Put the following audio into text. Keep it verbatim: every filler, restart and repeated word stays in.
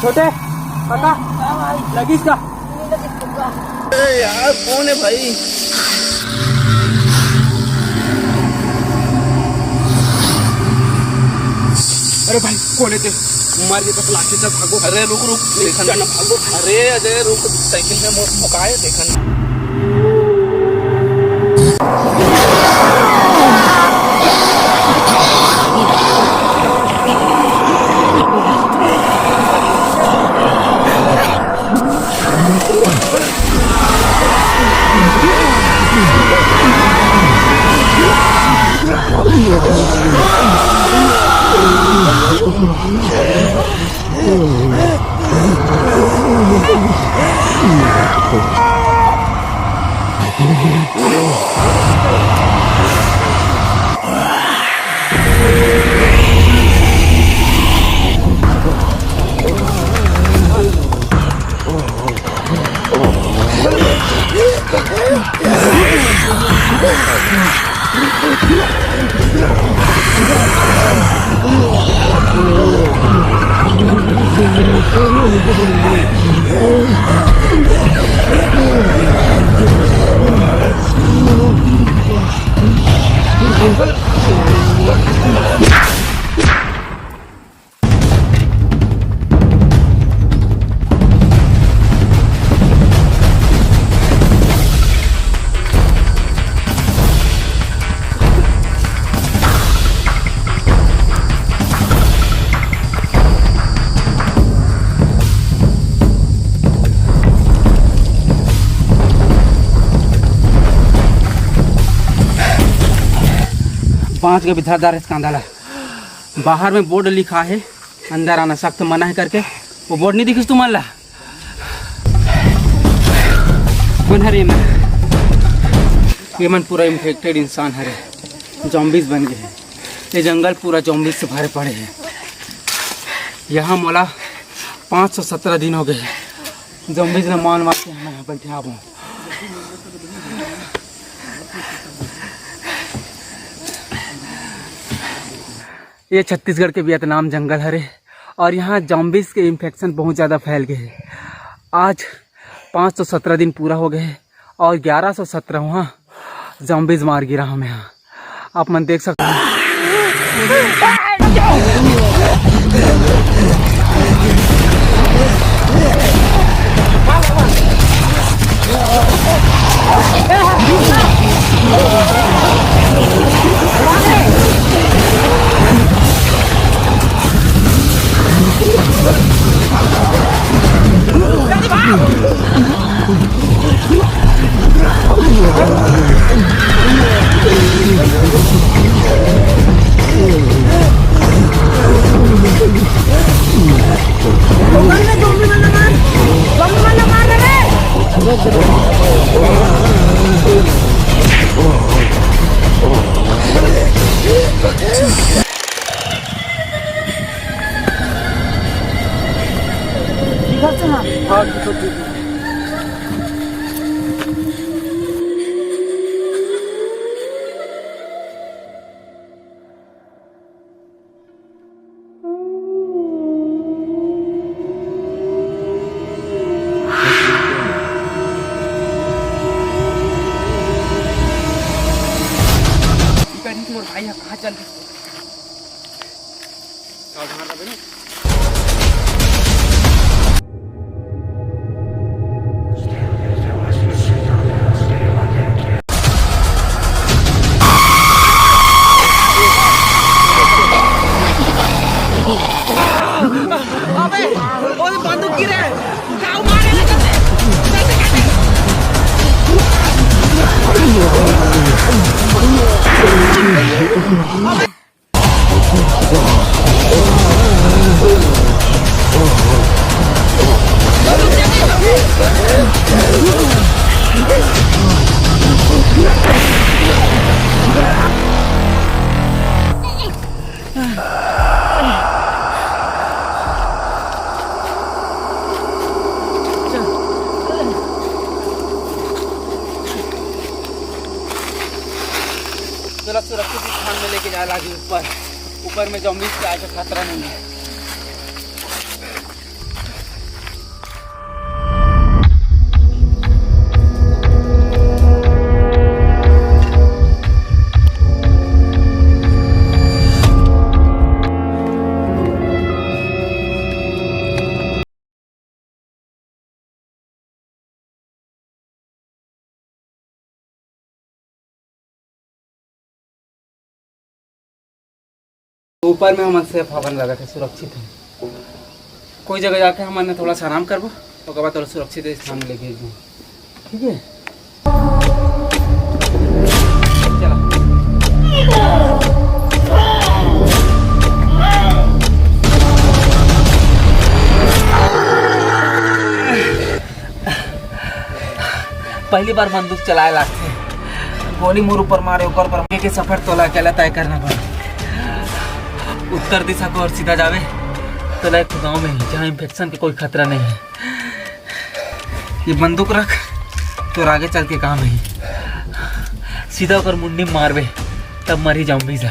छोटे, काका, लगिस का? अरे यार, कौन है भाई? अरे भाई, कौन है ते? मार के तो प्लास्टिक से भागो। अरे रुक, रुक, देखन। चल, भागो। अरे अजय, रुक, साइकिल में मो-, मुका है, देखन। बांच के बिधारदार इस कांदा ला। बाहर में बोर्ड लिखा है, अंदर आना सख्त मना है करके। वो बोर्ड नहीं दिखिस तुमन ला? कौन हरे ये मन? ये मन पूरा इन्फेक्टेड इंसान हरे, जॉम्बीज बन गए हैं। ये जंगल पूरा जॉम्बीज से भरे पड़े हैं। यहाँ मोला पाँच सौ सत्रह दिन हो गए, जॉम्बीज ने मार मार के मैं यहाँ बैठे आप हूँ। ये छत्तीसगढ़ के वियतनाम जंगल हरे और यहाँ जॉम्बीज के इन्फेक्शन बहुत ज़्यादा फैल गए है। आज पाँच सौ सत्रह दिन पूरा हो गए है और ग्यारह सौ सत्रहवाँ जॉम्बीज मार गिरा हम यहाँ। आप मन देख सकते हो। मोर भाई ह कहाँ चल दिस? सावधान रहे ना। अबे, ओए बंदूक गिरे। जाओ मारे ना जल्दी। जल्दी, जल्दी। अबे। चला, सुरक्षित स्थान में लेके जाए लागी ऊपर। ऊपर में जॉम्बीज के आए के खतरा नहीं है। ऊपर में हमन सेफ हवन, लगत हे सुरक्षित हे। कोई जगह जाके हमन थोड़ा सा आराम करबो, ओकर बाद तोला सुरक्षित स्थान में लेके जाऊँ, ठीक है? चला। पहली बार बंदूक चलाए लागथे। गोली मोर ऊपर मारे, ओकर ऊपर मारे के सफर तोला अकेला तय करना पड़े। उत्तर दिशा को और सीधा जावे, तोला एक गांव में ही, जहाँ इन्फेक्शन के कोई खतरा नहीं है। ये बंदूक रख, तोर आगे चल के काम है। सीधा ओकर मुंडी में मारबे, तब मरी जाऊं भी जा।